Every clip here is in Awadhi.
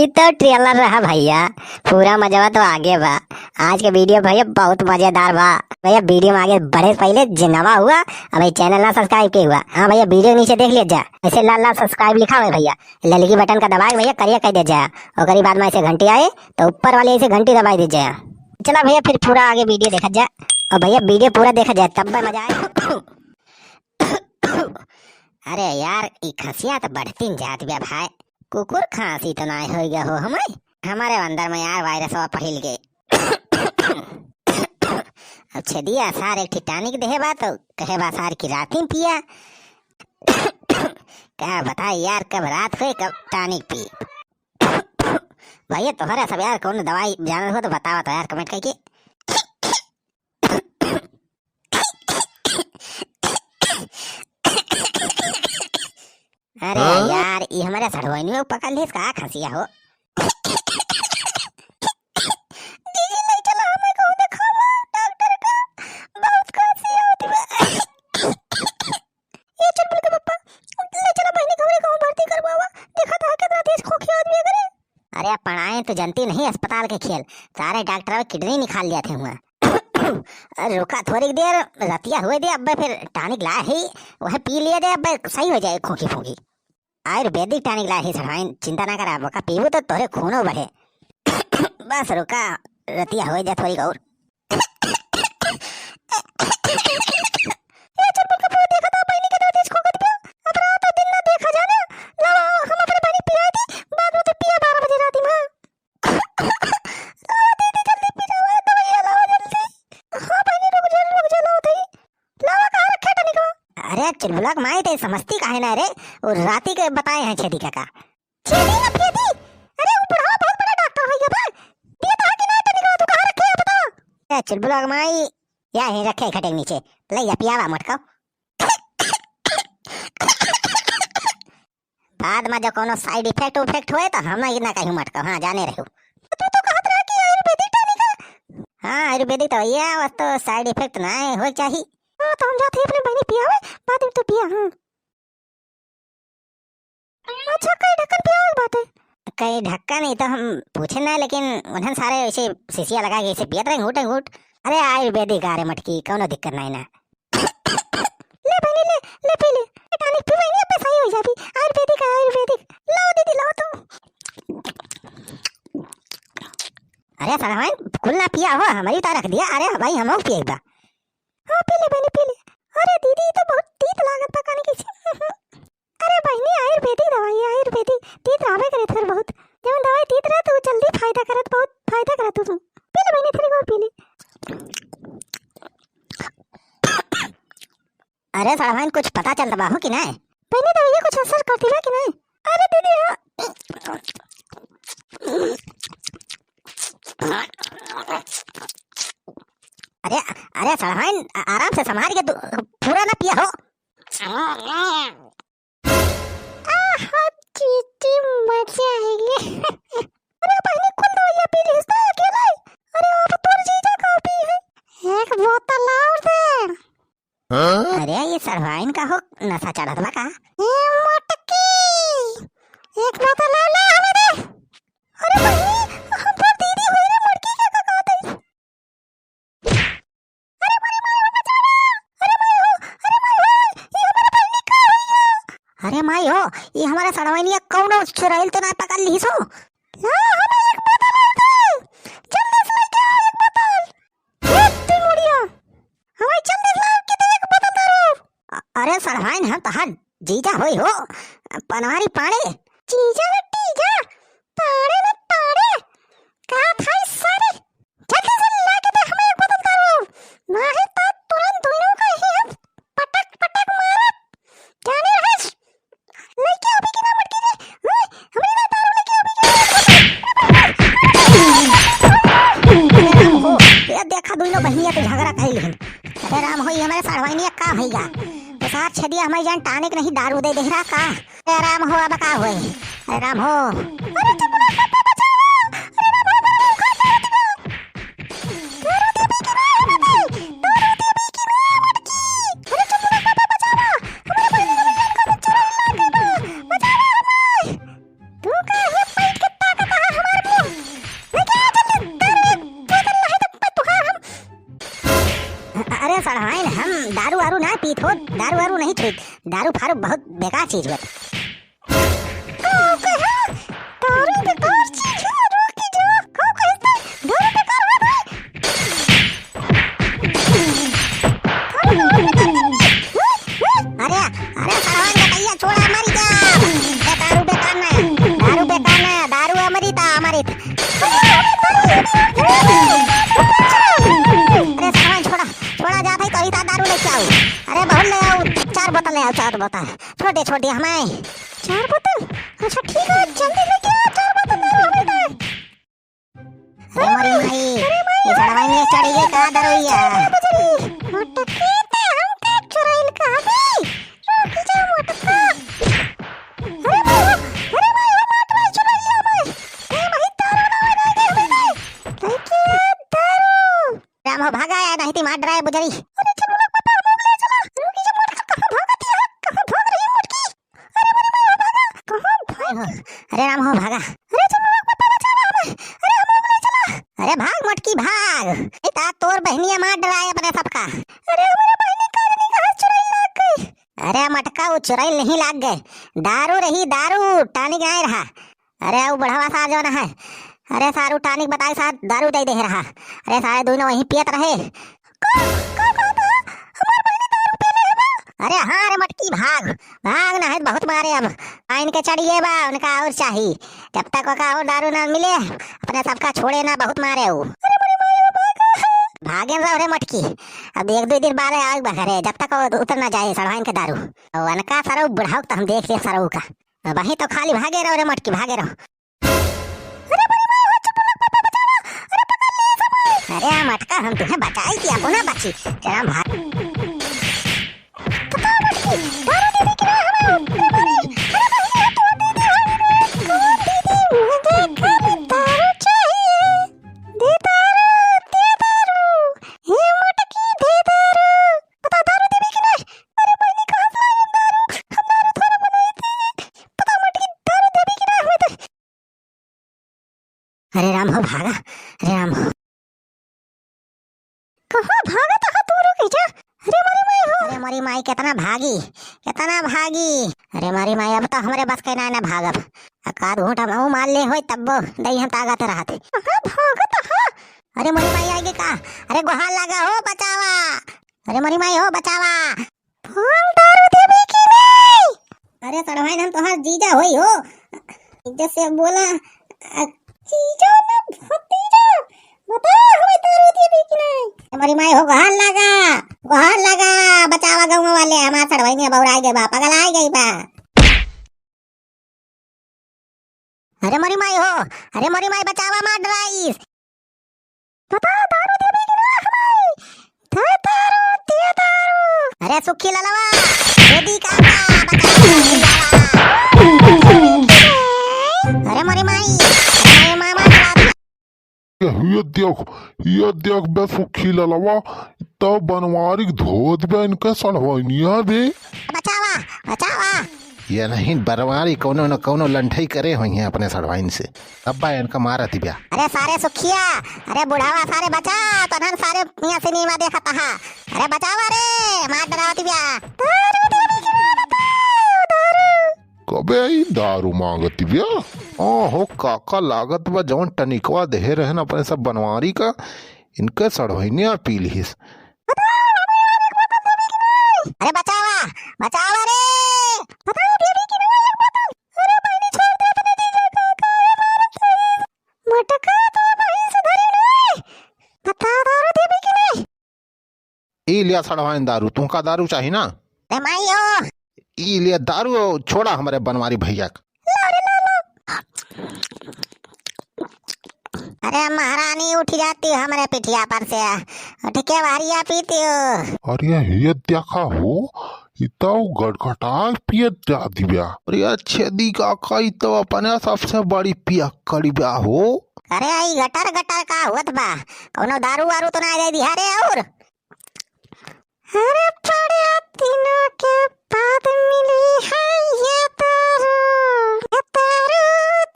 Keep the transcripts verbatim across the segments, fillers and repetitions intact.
तो trailer रहा भैया, पूरा मजवा तो आगे बा। आज के video भैया बहुत मजेदार बा। भैया video में आगे बढ़े से पहिले जे नवा हुआ, अबे channel ना subscribe के हुआ, हाँ भैया video नीचे देख लिया जा, ऐसे लाल लाल subscribe लिखा हुआ है भैया, ललकी button का दबाए भैया करिया कर दिया जाए, ओकरी बाद में ऐसे घंटी आए तो ऊपर वाली ऐसे घंटी दबाई दी जाए। चला भैया फिर पूरा आगे video देखा जाए, और भैया video पूरा देखा जाए तब मजा आए। अरे यार, ई खसिया तो बढ़ती जात बा भाई। कुकुर खांसी तो नाय होई गया हो हमें? हमारे अंदर में यार virus वा पहिल गए। अब छेदिया सार एक ठे tonic देहे बा तो कहे बा सार की राती पिया। का बताई यार, कब रात होए कब tonic पी। भैया तोहरा सब यार कौन दवाई जानत हो तो बतावा तो यार comment करके। अरे हाँ? यार, ई हमारे सड़वइनियो पकड़ लिस का खसिया हो? दीदी, ले चलो, हमें कहूँ देखावा, डॉक्टर का बहुत खांसी आवत बा। ए चुलबुल के पप्पा, ले चलो बहिनी, कहूँ कहूँ भर्ती करवावा, देखा तो कितना तेज खोखी आवत बा करे। अरे पढ़ाए तो जनती नहीं अस्पताल के खेल, सारे डॉक्टर kidney निकाल लिया थे हुआ। अरे रुका थोड़ी देर, रतिया हुए दे, अब्बे फिर tonic लाए ही, वह पी लिया दे, अब्बे सही हो जाए खोखी फोखी। आयुर्वेदिक tonic लाए ही सड़वाइन, चिंता ना करा, बका पीबू तो तोरे खूनो बढ़े। बस रुका, रतिया हुए दे थोड़ी और। ए चुलबुल के पप्पा, देखा तो बहिनी के दादी खोखत बा। अब रात और दिन ना देखा जाने। लावा, हम अपने बहिनी पिया दी, बाद में तो पिया बारह बजे राती में। लावा दीदी, जल्दी पी जाओ, दवाइया लावा जल्दी। हाँ बहिनी, रुक जा, रुक जा, लावा दीदी। लावा, कहाँ रखे tonic? अरे चुलबुला के माई, ते समझती काहे ना रे? वो राती के बताए हैं छेदी काका। छेदी ना फेदी? अरे वो बुढ़वा बहुत बड़ा डॉक्टर है ये बा। दिया तो है कि ना tonic, तू कहाँ रखे है बता? ए चुलबुला के माई, या ही रखे खटे के नीचे। ले जा पियावा मोटका। बाद में जो कोनो side effect उफेक्ट होए तो हम ना कहीं मटको, हाँ जाने रहू। तू तो कहत रहा कि आयुर्वेदिक tonic है। हाँ आयुर्वेदिक तो भैया, बस तो side effect ना होए के चाही। हाँ तो हम जाते हैं अपने बहिनी पियावे, बाद में तू पिया। हाँ अच्छा, कई ढक्कन पियावल बाटे? कई ढक्कन ही तो हम पूछे ना, लेकिन उन्हन सारे ऐसे शीशिया लगा के ऐसे पियत रहे घूट घूट। अरे आयुर्वेदिक आ रे मटकी, कोनो दिक्कत नहीं ना। ले बहिनी, ले, ले पी ले। ए, tonic पी बहिनी, अब्बे सही हो जाबी। आयुर्वेदिक है, आयुर्वेदिक। लाओ दीदी, लाओ तू। अरे सड़वाइन, कुल ना पिया हो, हमारी उतार रख दिया। अरे भाई, हम पिए बा। हाँ, पी ले बहिनी, पी ले। अरे दीदी, ई तो बहुत तीत लागत बा, कानी कैसे? अरे बहिनी, आयुर्वेदिक दवाई है, आयुर्वेदिक। तीत रहबे करे थोड़ बहुत। जवन दवाई तीत रहत, उ जल्दी फायदा करत, बहुत फायदा करत उ। पी ले बहिनी, थोड़ी और पी ले। अरे सड़वाइन, कुछ पता चलत बा हो कि नाय? बहिनी, दवाइया कुछ असर करती बा कि नाय? अरे दीदी, हाँ। अरे, अरे सड़वाइन, आ-, आराम से संभाल के तू पूरा ना पिया हो। आहा, चीची मजा आ गया। अरे बहिनी, कुल दवाइया पी लिस ना अकेले। अरे अब तोर जीजा का पी है? एक बोतल और दे। हाँ? अरे ये सड़वाइन का हो नशा चढ़त बा का? ए मोटकी, एक बोतल और ले हमें दे। अरे बहिनी, हम तोर दीदी होई रे मोटकी, का का कहत है? अरे माई, माई हो, बचावा! अरे माई हो, अरे माई हो, ये हमारे बहिनी का होई है? अरे माई हो, ये हमारे सड़वाइनिया कौनो चुड़ैल तो ना पकड़ ली सो? हाँ, हमें एक बोतल और दे। जल्दी से लेके आओ एक बोतल। ए, तू मुड़िया। हमें जल्दी से लाओ कि दे एक बोतल दारू। अ-, अरे सड़वाइन, हम तहार जीजा होई हो, पनवारी पाड़े। जीजा न तीजा, पाड़े न ताड़े। का भाई सारे, जल्दी से ला के दे हमें एक बोतल दारू, नाही तो तुरंत दोनों का ही हम पटक पटक मारब। जाने रहे, लेके आवे कि ना मटकी रे? ओए, हमरे ना दारू लेके आवे कि ना? ये देखा, दोनों बहिनिया तो झगड़ा कर लिहन। अरे राम हो, ये हमारे सड़वाइनिया का भइया? तो सार छेदिया हमारी जान tonic नहीं, दारू दे दे रहा का? अरे राम हो, अब का होए? अरे राम हो। अरे चुप रह, पापा बचाओ। अरे राम हो, अरे राम हो। दारू देबे कि ना, मटकी? दारू देबे कि ना, मटकी? अरे चुप रह, पापा बचावा। हमारे बहिनी को लड़का में चुड़ैल लाग गई बा। बचावा हमें। तू का है पेट के ताकत है, पीत हो, दारू वारू नहीं पीत। दारू फारू बहुत बेकार चीज होत। का कहा? दारू बेकार चीज है, रुक जा। का कहते? दारू बेकार होत है? अरे, अरे, सड़वाइन के भैया, छोड़ा, मरी जा। ए, दारू बेकार ना है, दारू बेकार ना है, दारू अमृत है, अमृत। अरे, सड़वाइन, छोड़ा, छोड़ा, जात है, तोरी ता दारू लेके आऊ। अरे, बहुत ले आऊ, चार बोतल ले आऊ, चार बोतल। छोड़ दे, छोड़ दे, हमें। चार बोतल? अच्छा, ठीक है, जल्दी लेके आ, चार बोतल दारू हमें दे। अरे मोरी माई, अरे माई, ये सड़वाइन में चढ़ी गई का दरुइया? अरे बजरी, मोटकी ते हमके चुराइल का दी? रुकी जा मोटका। अरे माई, अरे माई, ओ माट माई चुराइल माई। ए माई, दारू ना, ना, ना, ना, ना। लइके दारू। राम हो भागा या नहीं ती मार डराए बुजरी। अरे चलो लोग पता हम लोग ले चला। रुकी जा मोटका, कहाँ भागत है? कहाँ भाग रही है मोटकी? अरे मोरी माई, भागा। कहाँ भाग? अरे राम हो, भागा। अरे चलो लोग, पप्पा बचावा हमें। अरे हम लोग ले चला। अरे भाग मोटकी भाग। ए ता तोर बहनिया मार डराए अपने सबका। अरे हमारे बहनी का नहीं कहाँ चुराई लाग गई। अरे मटका वो चुराई नहीं लाग गए। दारू रही दारू, टानिक आए रहा। अरे वो बुढ़वा सा जो ना है। अरे सारू टानिक बताए साथ दारू दे दे रहा। अरे सारे दोनों वहीं पियत रहे। का, का, का, का? हमार बहिनी दारू पी ले बा? अरे हाँ रे मटकी, भाग, भाग ना है, बहुत मारे अब। आइन के चढ़िए बा, उनका और चाही। जब तक ओका और दारू ना मिले, अपने सबका छोड़े ना, बहुत मारे ऊ। अरे मोरी माई, भाग। भागे रहो रे मटकी, अब एक दो दिन बाद आवे बा घरे, जब तक वो उतर ना जाए सड़वाइन के दारू। और उनका सरऊ बुढ़ाऊ तो हम देख लिए सरऊ का। अब वहीं तो खाली भागे रहो रे मटकी, भागे रहो। अरे बड़ी माई हो, चुप रहो, पापा बचावा। अरे पकड़ ले इसे माई। अरे हम अटका, हम तुम्हें बचाई थी, अब ना बची। तेरा भाई। पता मटकी, दारू दे दे कि ना हमें। अरे बड़ी, अरे बड़ी, हाथ छोड़ दे दे, हाथ छोड़ दे दे, मुझे दारू चाहिए। दे दारू, दे दारू। हे मटकी, दे दारू। पता दारू देबी कि नहीं? अरे बड़ी, कहाँ से लाए दारू? हम दारू थोड़ा बनाए थे। पता मटकी, दारू देबी कि ना हमें तो। अरे राम हो भागा, अरे राम हो। कहाँ भागत हा तू, रुक जा। अरे मोरी माई हो। अरे मोरी माई, कितना भागी, कितना भागी। अरे मोरी माई, अब तो हमरे बस के ना, ना भागब। एकाध घूंट हम ऊ मार ले होई, तब्बो दई हम ताकत रहत। कहाँ भागत हा? अरे मोरी माई आएगी का? अरे गोहार लगा हो, बचावा। अरे मोरी माई हो, बचावा। फूल दारू देबी कि नहीं? अरे सड़वाइन, हम तोहार जीजा होई हो। इज्जत से बोला, अ, जीजा ना भतीजा। बता, हमें दारू देबी कि नहीं? अरे मोरी माई हो, गोहार लगा, गोहार लगा, बचावा गाँव वाले, हमार सड़वाइन बौराई गई बा, पगलाइ गई बा। अरे मोरी माई हो, अरे मोरी माई बचावा, मार डराइस। बता दारू देबी कि ना हमाई? दे दारू, दे दारू। अरे सुखी ललवा, दे दी काका, बचावा, सुखी ललवा। अरे मोरी माई, अरे मामा डरा ये देख, ये देख बे सुखी ललवा, तब बनवारी धोत बे इनके सड़वनिया बे। बचावा, बचावा। ये नहीं बनवारी कौनो न कौनो लंठई करे होइहैं अपने सड़वाइन से। अब्बा इनका मारत बा। अरे सारे सुखिया, अरे बुढ़ावा सारे बचा, तनहन सारे मियाँ सिनेमा देखत हा। अरे बचावा रे, मार डरावत बा। दारू देबी कि ना बताओ, दारू। कबे ई दारू मांगत बिया? ओहो काका, लागत बा जौन टनिकवा देहे रहन अपने सब बनवारी का, इनके सड़वइनिया पी लिहिस। अरे बचावा, बचावा रे। अरे बहिनी छोड़ दे अपने जीजा का, काहे मारत हई? मटका तो बहिन से धरी नहीं। बता दारू देबी कि नहीं? ई लिया सड़वाइन दारू, तुहका दारू चाही ना? ए माई हो। ई लिया दारू, छोड़ा हमरे बनवारी भैया का। अरे महारानी उठ जाती हमरे पिठिया पर से, उठ के वारिया पीती हो। अरे ये देखा हो, ई तो गटगटा पियत जाती बा। अरे छेदी काका, ई तो अपने सबसे बड़ी पियक्कड़ी बा हो। अरे ई गटर गटर का होत बा, कौनो दारू वारू तो ना दे दिहा रे और? अरे बड़े दिनों के बाद मिली है ये दारू, ये दारू,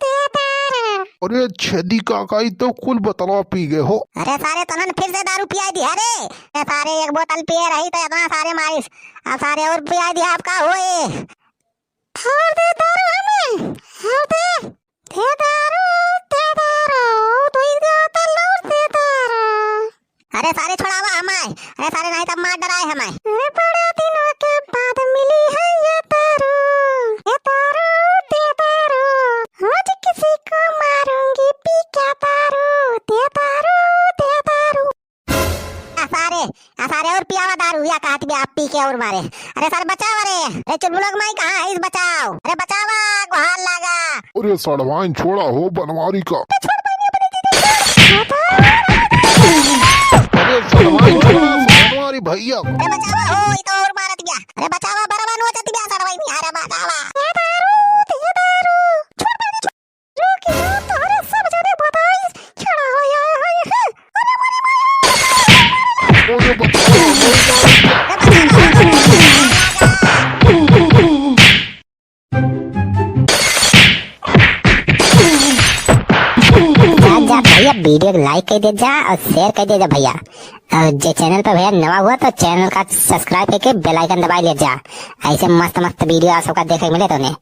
ये दारू। अरे छेदी काका, ई तो कुल बोतलवा पी गए हो। अरे सारे, तोहन फिर से दारू पियाई दिहा रे। ए सारे, एक बोतल पिए रही तो इतना सारे मारिस, अब सारे और पियाई दिहा, अब का होए? छोड़ दे दारू हमें, छोड़ दे। दे दारू, दे दारू, दुई बोतल और दे दारू। अरे सारे, छोड़ावा हमाय। अरे सारे, नहीं तब मार डराए हमाय। अरे बड़े दिनों के बाद मिली है ये दारू, ये दारू, दे दारू। रोज किसी को मारूंगी पी के दारू, दे दारू, दे दारू। आ सारे, आ सारे और पियावा दारू, या कहत बे आप पी के और मारे। अरे सारे बचावा रे, अरे चुलबुलक माई कहाँ है, इस बचाओ, अरे बचावा, गुहार लागा। अरे सड़वाइन छोड़ा हो बनवारी का। अरे सड़वाइन छोड़ा, बनवारी भैया। अरे बचावा हो, ई तो और मारत गया। अरे बचावा, बरवा नोचत गया सड़वाइन, अरे बचावा। ये दारू, ये दारू। छोड़ दे, छोड़। जो कि जो तोहरे सब जने बताई, छड़ा हो आए हैं। अरे मोरी माई। अरे बचावा। जा, जा भैया, video को like कर दे जा और share कर दे जा भैया। और जे channel पर भैया नवा हुआ तो channel का subscribe करके bell icon दबाई ले जा। ऐसे मस्त मस्त video आप सबका देखे के मिले तो उन्हें।